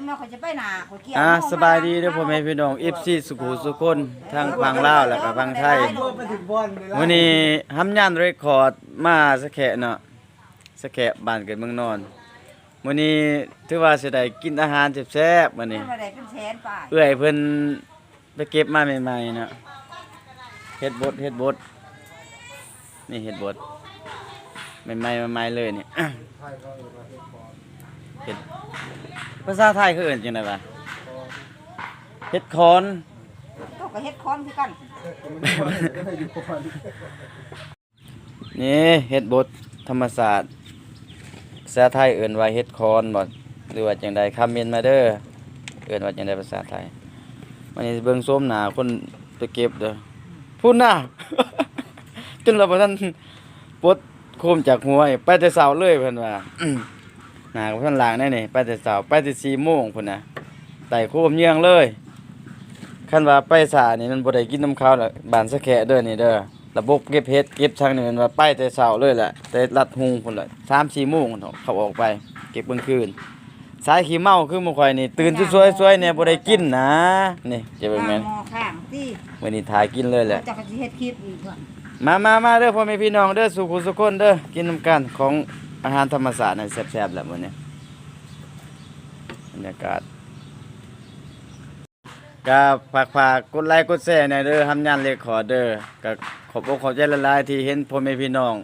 ແມ່ຂ້ອຍຈະໄປນາ ຂ້ອຍກ່ຽວ ອ່າ ສະບາຍດີເດີພໍ່ແມ່ພີ່ນ້ອງ ເອັຟຊີ ສຸຂູສຸຄົນ ທັງຝັ່ງລາວ ແລ້ວກໍຝັ່ງໄທ. ມື້ນີ້ຫຳຍານເຣຄອດມາສະແຂະເນາະ ສະແຂະ ບ້ານເກີດເມືອງນອນ. ມື້ນີ້ຖືວ່າຊິໄດ້ກິນອາຫານແຊບໆ ມື້ນີ້ ໄດ້ເປັນແສນປາຍ. ເອື້ອຍເພິ່ນ ໄປເກັບມາໃໝ່ໆເນາະ ເຫັດບົດ ເຫັດບົດ ນີ້ເຫັດບົດ ໃໝ່ໆ ໃໝ່ໆເລີຍນີ້. ເຫັດ ພາສາໄທເຂົາເອີ້ນຈັ່ງໃດວະ? ເຫັດຂອນ ເຈົ້າກໍເຫັດຂອນຄືກັນ. ນີ້ເຫັດບົດທຳມະຊາດ ພາສາໄທເອີ້ນວ່າເຫັດຂອນບໍ ຫຼືວ່າຈັ່ງໃດ ຄອມເມັນມາເດີ ເອີ້ນວ່າຈັ່ງໃດພາສາໄທ. ມານີ້ເບິ່ງໂສມໜ້າຄົນໄປເກັບເດີ ພຸ້ນນະ ຈົນລາວບໍ່ທັນປົດໂຄມຈາກຫົວ ໄປແຕ່ເຊົ້າເລີຍເພິ່ນວ່າ. ໜ້າກໍບໍ່ທັນລ້າງແນ່ນີ້ ໄປແຕ່ເຊົ້າ ໄປແຕ່ສີ່ໂມງພຸ້ນນະ ໄຕ່ໂຄມເຍືອງເລີຍ. ຄັນວ່າໄປຊ້ານີ້ມັນບໍ່ໄດ້ກິນນຳເຂົາລະ ບ້ານສະແຂະເດີນີ້ເດີ. ລະບົບເກັບເຫັດເກັບສັງນີ້ແມ່ນວ່າໄປແຕ່ເຊົ້າເລີຍແຫຼະ ແຕ່ລັດຮຸ່ງພຸ້ນແຫຼະ ສາມສີ່ໂມງເຂົາອອກໄປເກັບກາງຄືນ. ສາຍຂີ້ເມົາຄືໝູ່ຂ້ອຍນີ້ ຕື່ນສວຍໆແດ່ບໍ່ໄດ້ກິນນະ. ນີ້ຈະເບິ່ງແມ່ນ ໝໍ້ຂ້າງຕິ ມື້ນີ້ຖ້າກິນເລີຍແຫຼະ. ເຈົ້າກໍຊິເຮັດຄລິບອີກ. ມາໆໆເດີພໍ່ແມ່ພີ່ນ້ອງເດີ ສູ່ຜູ້ສູ່ຄົນເດີ ກິນນຳກັນ ຂອງອາຫານທຳມະຊາດນະ ແຊບໆແຫຼະມື້ນີ້ ບັນຍາກາດ. ກໍຝາກ ຝາກກົດໄລກົດແຊແດ່ເດີ ຫຳຍານເຣຄອດເດີ. ກໍຂອບອົກຂອບໃຈຫຼາຍໆ ທີ່ເຫັນພໍ່ແມ່ພີ່ນ້ອງ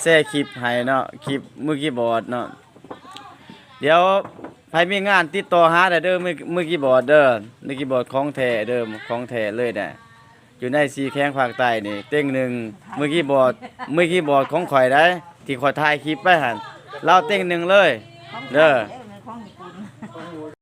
ແຊຄລິບໃຫ້ເນາະ ຄລິບມືຄີບອດເນາະ. ດຽວໃຜມີງານຕິດຕໍ່ຫາໄດ້ເດີ ມື ມືຄີບອດເດີ ມືຄີບອດຂອງແທ້ເດີ ຂອງແທ້ເລີຍນະ. ຢູ່ໃນສີ່ແຂວງພາກໃຕ້ນີ້ ເຕັງໜຶ່ງ ມືຄີບອດ ມືຄີບອດຂອງຂ້ອຍໃດ໋ ທີ່ຂ້ອຍຖ່າຍຄລິບໄປຫັ້ນ ລາວເຕັງໜຶ່ງເລີຍເດີ. ຂອງແທ້ເດີ ຂອງຍີ່ປຸ່ນ.